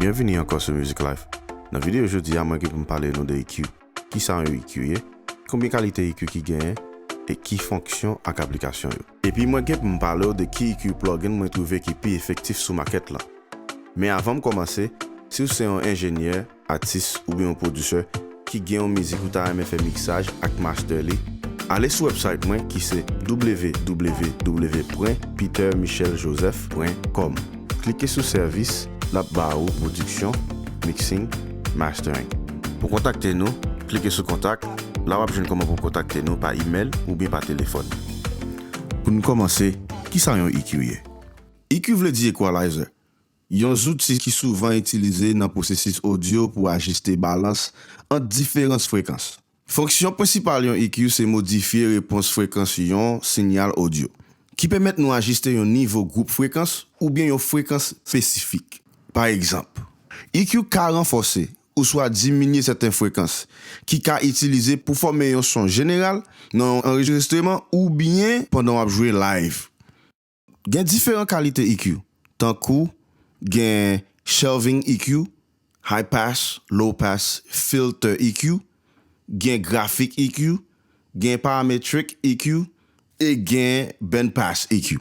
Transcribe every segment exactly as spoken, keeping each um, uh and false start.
Byenvini ankò sou Music Life. Nan videyo jodi a, mwen gen pou m pale nou de E Q. Kisa yon E Q ye? Konbyen kalite E Q ki genyen? E ki fonksyon ak aplikasyon yo? Epi mwen gen pou m pale w de ki E Q plugin mwen twouve ki pi efektif sou makèt lan. Men avan m kòmanse, si w se yon enjenyè, atis oubyen yon pwodisè ki gen yon mizik ou ta renmen fè miksaj ak master li, ale sou website mwen ki se w w w pwen peter michel joseph pwen kòm. Klike sou sèvis, l ap ba ou pwodiksyon, mixing, mastering. Pou kontakte nou, klike sou kontak, la w ap jwenn kòman pou w kontakte nou pa imèl oubyen pa telefòn. Pou n kòmanse, kisa yon E Q ye? E Q vle di equalizer, yon zouti ki souvan itilize nan pwosesis odyo pou ajiste balans ant diferan frekans. Fonksyon prensipal yon E Q se modifye repons frekans yon siyal odyo, ki pèmèt nou ajiste yon nivo gwoup frekans oubyen yon frekans espesifik. Pa egzanp, E Q ka ranfòse oswa diminye sèten frekans ki ka itilize pou fòme yon son jeneral nan yon anrejistreman oubyen pandan w ap jwe live. Gen diferan kalite E Q, tankou gen shelving E Q, high pass, low pass, filter E Q, gen graphic E Q, gen parametric E Q, e gen bandpass E Q.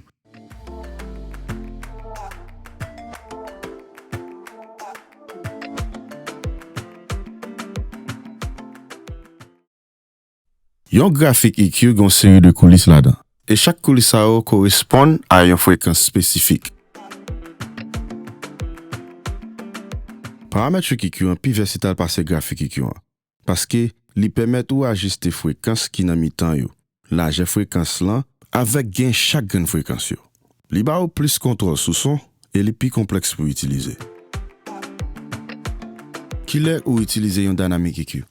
Yon graphic E Q gen yon seri de koulis ladan, e chak koulis sa yo koresponn a yon frekans espesifik. Parametric E Q an pi vèsital pase graphic E Q an, paske li pèmèt ou ajiste frekans ki nan mitan yo, lajè frekans lan, avèk gen chak grenn frekans yo. Li ba ou plis kontwòl sou son e li pi konplèks pou itilize. Kilè ou itilize yon dynamic E Q?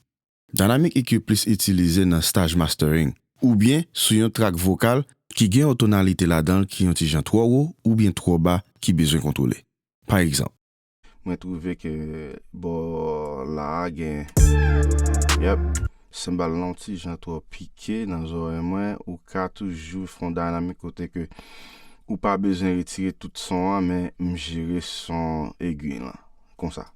Dynamic E Q plis itilize nan stage mastering, oubyen sou yon track vokal ki gen yon tonalite ladan l ki yon ti jan twò wo oubyen twò ba ki bezwen kontwole. Pa egzanp. Mwen twouve ke bò la a gen, yep, senbal lan yon ti jan twò pike nan zòrèy mwen, ou ka toujou fè yon dynamic kote ke ou pa bezwen retire tout son an, men m jere son egi lan. Konsa.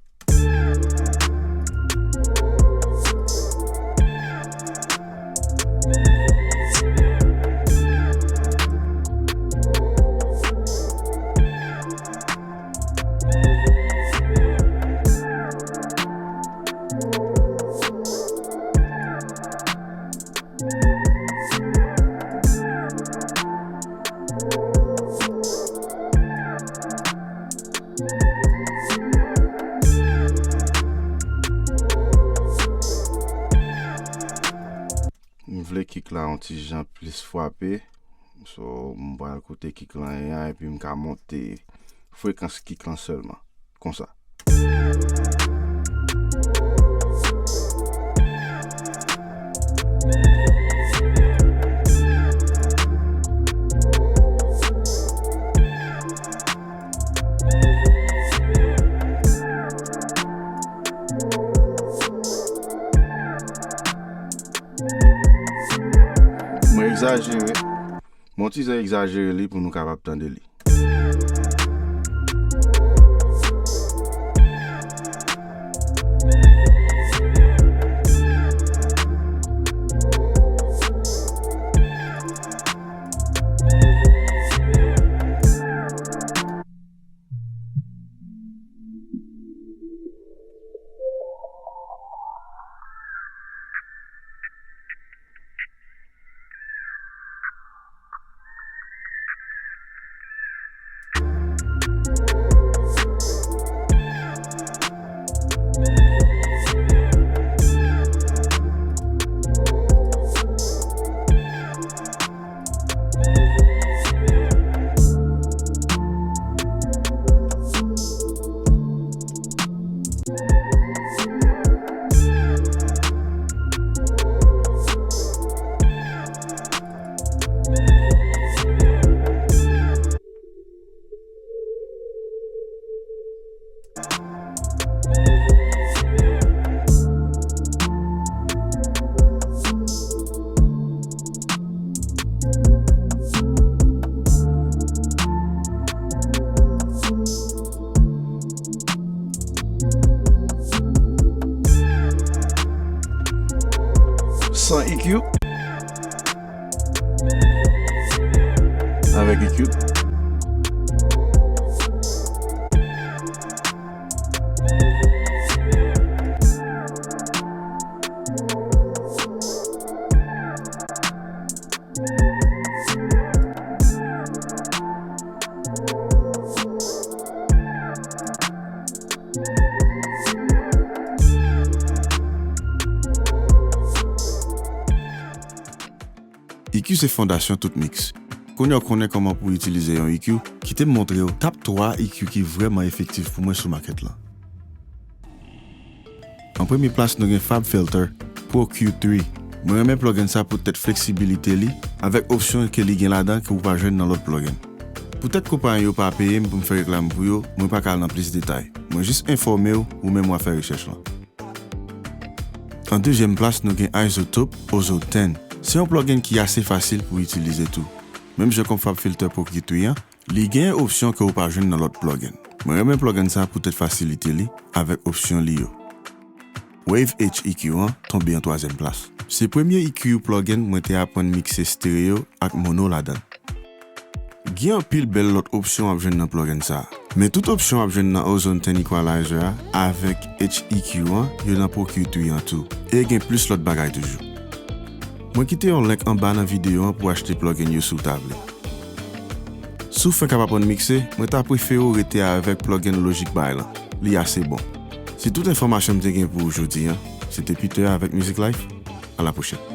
M vle kick la yon ti jan plis frape. So, m pral kote kick lan ye a, epi m ka monte frekans kick lan sèlman. Konsa. Mwen egzajere. Mwen ti jan egzajere li pou nou kapab tande li. Avèk E Q. E Q se fondasyon tout mix. Kounye a w konnen kòman pou w itilize yon E Q, kite m montre w top twa E Q ki vrèman efektif pou mwen sou makèt lan. An premye plas, nou gen FabFilter Pro Q three. Mwen renmen plugin sa poutèt fleksibilite li, avèk opsyon ke li gen ladan ke ou pa jwenn nan lòt plugin. Poutèt konpayi yo pa peye m pou m fè reklam pou yo, mwen pa ka al nan plis detay. Mwen jis enfòme w, ou menm w a fè rechèch lan. An dezyèm plas, nou gen iZotope Ozo ten. Se yon plugin ki ase fasil pou itilize tou. Menm jan kòm FabFilter Pro Q three an, li gen opsyon ke ou pa jwenn nan lòt plugin. Mwen renmen plugin sa poutèt fasilite li avèk opsyon li yo. Wave H E Q an tonbe an twazyèm plas. Se premye E Q plugin mwen te aprann mikse stereo ak mono ladan l. Gen anpil bèl lòt opsyon w ap jwenn nan plugin sa a. Men tout opsyon w ap jwenn nan Ozone ten Equalizer a avèk H E Q an, yo nan Pro Q three an tou. E gen plis lòt bagay toujou. Mwen kite yon link anba nan videyo an pou w achte plugin yo si w ta vle. Si w fenk ap aprann mikse, mwen ta prefere w rete avèk plugin Logic Buy lan. Li ase bon. Se tout enfòmasyon m te gen pou ou jodi a. Se te Peter avèk Music Life. A la pwochèn.